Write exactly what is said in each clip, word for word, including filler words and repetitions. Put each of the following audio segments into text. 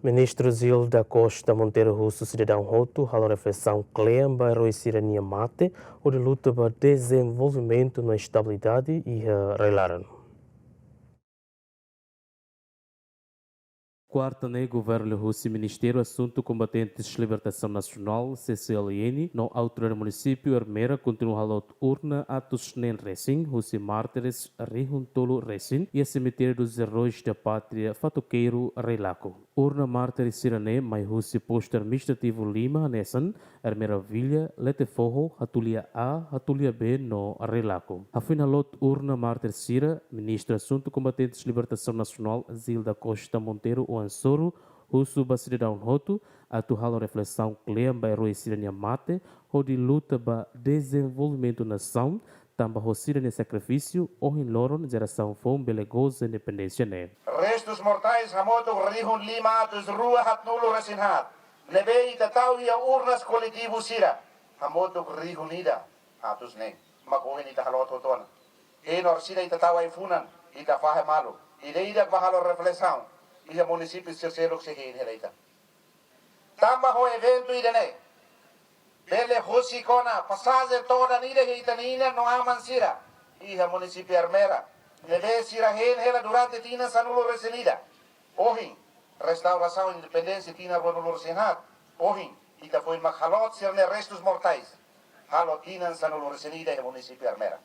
Ministra Zil da Costa Monteiro husu sidadaun hotu halo reflesaun kle'an ba eroi sira-nia mate hodi luta ba dezenvolvimentu no estabilidade iha rai-laran. Kuarta ne'e, Governu liuhusi Ministériu Asuntu Kombatentes Libertasaun Nasionál, C C L N, no Autoridade Munisípiu Ermera kontinua haloot urna atus neen resin husi mártires rihun tolu resin iha Cemitério dos Heróis da Pátria Fatuqueiro, Reilaco. Urna mártires sira-ne'e mai husi postu administrativu lima hanesan Ermera Vila, Letefoho, Hatulia A, Hatulia B no Reilaco. Hafoin haloot urna mártires sira, Ministra Asuntu Kombatentes Libertasaun Nasionál, Zil da Costa Monteiro, oan soru husu ba sidadaun hotu atu halo reflesaun kle'an ba eroi sira-nia mate hodi luta ba dezenvolvimentu nasaun, tanba ho sira-nia sakrifísiu ohin loron jerasaun foun bele goza independénsia ne'e. Restus mortais hamutuk rihun lima atus rua haatnulu resin haat ne'ebé ita tau iha urnas koletivu sira, hamutuk rihun ida atus neen. Mak ohin ita haloot hotu ona. Hein orsida ita tau ai-funan, ita fahe malu. Ida-idak bá halo reflesaun iha munisípiu sira seluk sei hein hela ita. Tanba ho eventu ida-ne'e bele husik ona pasajen todan ida iha ita-nia inan no aman sira iha munisípiu Ermera, ne'ebé sira hein hela durante tinan sanulu resin ida. Ohin, restaurasaun independénsia tinan ruanulu resin haat. Ohin, ita foin mak haloot sira-nia restus mortais halo tinan sanulu resin ida iha munisípiu Ermera.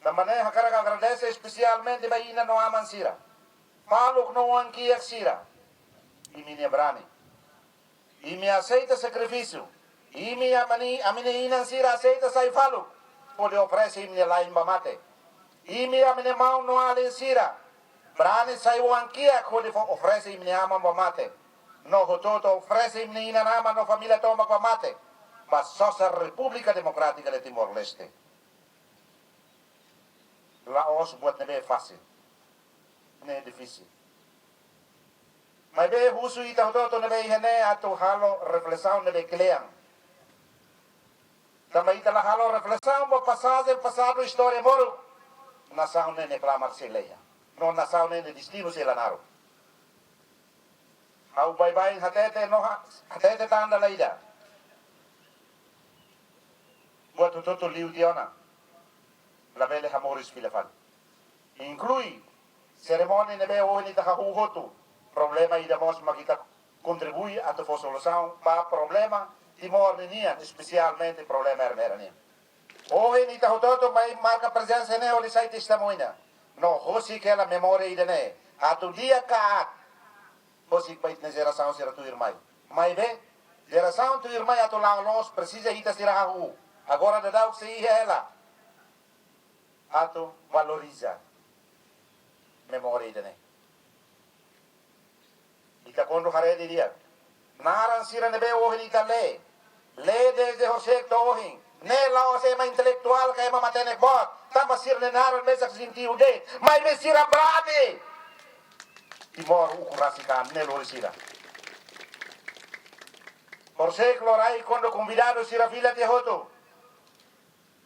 Tanba ne'e hakarak agradese espesialmente ba inan no aman sira, faluk no oan-kiak sira. Imi-nia brani. Imi aseita sakrifísiu. Imi ami-nia, ami-nia inan sira aseita sai faluk hodi oferese imi-nia la'en ba mate. Imi ami-nia maun no alin sira brani sai oan-kiak hodi fó oferese imi-nia aman ba mate. No hotu-hotu oferese imi-nia inan-aman no família tomak ba mate, ba sosa Repúblika Demokrátika de Timor-Leste. La'ós buat ne'ebé fasil. Ne'e difisil. Maibé husu ita hotu-hotu ne'ebé iha ne'e atu halo reflesaun ne'ebé kle'an. Tanba ita la halo reflesaun ba pasajen pasadu istória moruk, nasaun ne'e nia klamar sei la iha. No nasaun ne'e nia destinu sei la naruk. Ha'u baibain hatete no ha-, hatete tan dala ida. Buat hotu-hotu liu tiha ona. Labele hamoris fila fali. Inklui serimónia ne'ebé ohin ita hahú hotu. Problema ida mós mak ita kontribui atu fó solusaun ba problema Timor ninian, espesialmente problema Ermera nian. Ohin ita hotu-hotu mai marka prezensa ne'e hodi sai testemuña. No husik hela memória ida-ne'e atu di'ak ka aat, husik ba ita-nia jerasaun sira tuirmai. Maibé, jerasaun tuirmai atu la'o loos presiza ita sira hahú. Agora daudauk sei iha hela atu valoriza memória ida-ne'e. Ita kuandu haree didi'ak, naran sira ne'ebé ohin ita lee, lee dezde horisehik to'o ohin, ne'e la'ós ema intelektuál ka ema matenek boot, tanba sira-nia naran mesak sentidu de'it, maibé sira brani. Timor ukun rasik an ne'e lori sira. Horisehik loraik kuandu konvidadu sira fila tiha hotu,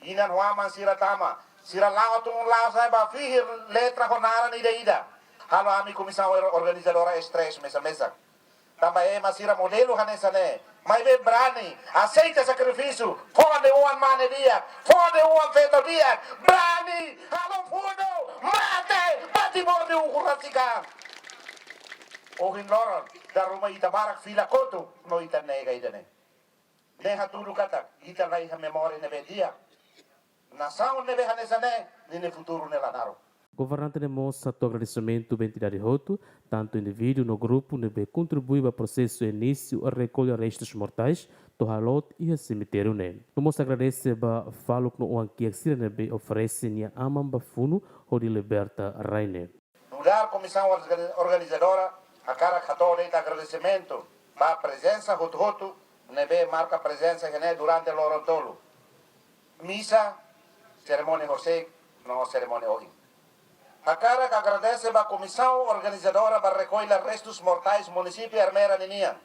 inan ho aman sira tama, sira la'o tun la'o sa'e ba fihir letra ho naran ida-ida. Halo ami komisaun or-, organizadora estrés mesak-mesak. Tanba ema sira modelu hanesan ne'e. Maibé brani, aseita sakrifísiu, fó de'it oan mane di'ak, fó de'it oan feto di'ak, brani, halo fudu, mate, ba Timor nia ukun rasik an. Ohin loron, dala ruma ita barak fila kotuk, no ita nega ida-ne'e. Ne'e hatudu katak, ita la iha memória ne'ebé di'ak. Nasaun ne'ebé hanesan ne'e, ninia futuru ne'e la naruk. Governante ne'e mós hato'o agradesimentu ba entidade hotu, tantu indivíduu no grupu ne'ebé kontribui ba prosesu inísiu rekolla restus mortais, to'o haloot iha semitériu ne'e. No mós agradese ba faluk no oan-kiak sira ne'ebé oferese nia aman ba funu hodi liberta rai ne'e. Nu'udar komisaun orga-, organizadora, hakarak hato'o de'it agradesimentu ba prezensa hotu-hotu ne'ebé marka prezensa iha ne'e durante loron tolu. Misa, serimónia horisehik, no serimónia ohin. Hakarak agradese ba komisaun organizadora ba rekolla restus mortais munisípiu Ermera ninian,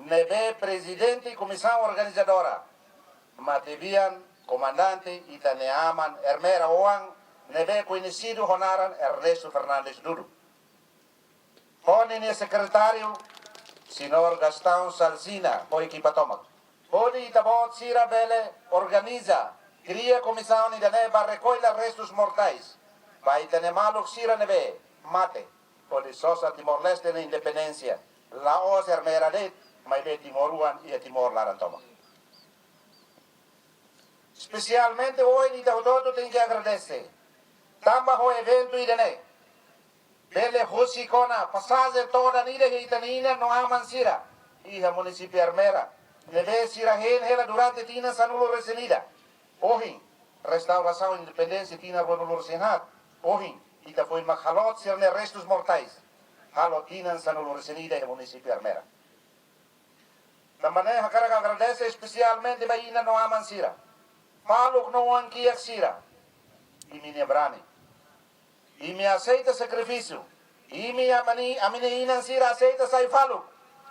ne'ebé prezidente komisaun organizadora, matebian komandante ita-nia aman Ermera oan, ne'ebé koñesidu ho naran Ernesto Fernandes Dudu. Ho ninia sekretáriu, señór Gastão Salsina, ho ekipa tomak. Hodi ita-boot sira bele organiza, kria komisaun ida-ne'e ba rekolla restus mortais ba ita-nia maluk sira ne'ebé mate hodi sosa Timor-Leste nia independénsia, la'ós Ermera de'it, maibé timoroan iha Timor laran tomak. Espesialmente ohin ita hotu-hotu tenke agradese tanba ho eventu ida-ne'e bele husik ona pasajen todan ida iha ita-nia inan no aman sira iha munisípiu Ermera, ne'ebé sira hein hela durante tinan sanulu-resin-ida. Ohin, restaurasaun independénsia tinan ruanulu-resin-haat. Ohin, ita foin mak halot sira-nia restus mortais, halo tinan sanulu-resin-ida iha munisípiu Ermera. Tanba ne'e hakarak agradese espesialmente ba inan no aman sira, faluk no oan-kiak sira. Imi-nia brani. Imi aseita sakrifísiu. Imi amani, ami-nia inan sira aseita sai faluk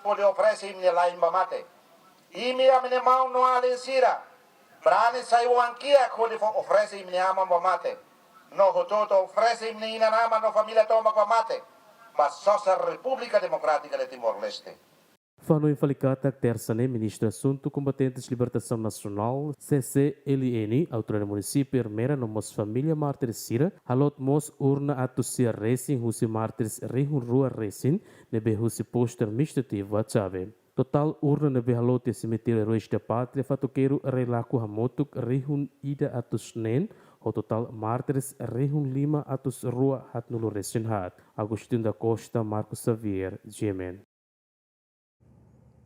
hodi oferese imi-nia la'en ba mate. Imi ami-nia maun no alin sira brani sai oan-kiak hodi fó oferese imi-nia aman ba mate. No hotu-hotu oferese imi-nia inan-aman no família tomak ba mate, ba sosa Repúblika Demokrátika de Timor-Leste. Fó-hanoin fali katak Tersa ne'e Ministru Asuntu Kombatentes Libertasaun Nasionál, C C L N, Autoridade Munisípiu Ermera no mós família mártir sira, halot mós urna atus sia resin husi mártir rihun rua resin, ne'ebé husi postu administrativu Atxabe. Totál urna ne'ebé halot iha Semitériu Heróis da Pátria Fatuqueiro Relaco hamutuk rihun ida atus neen, ho totál mártir rihun lima atus rua haatnulu-resin-haat. Agostinho da Costa, Marcos Xavier, G M N.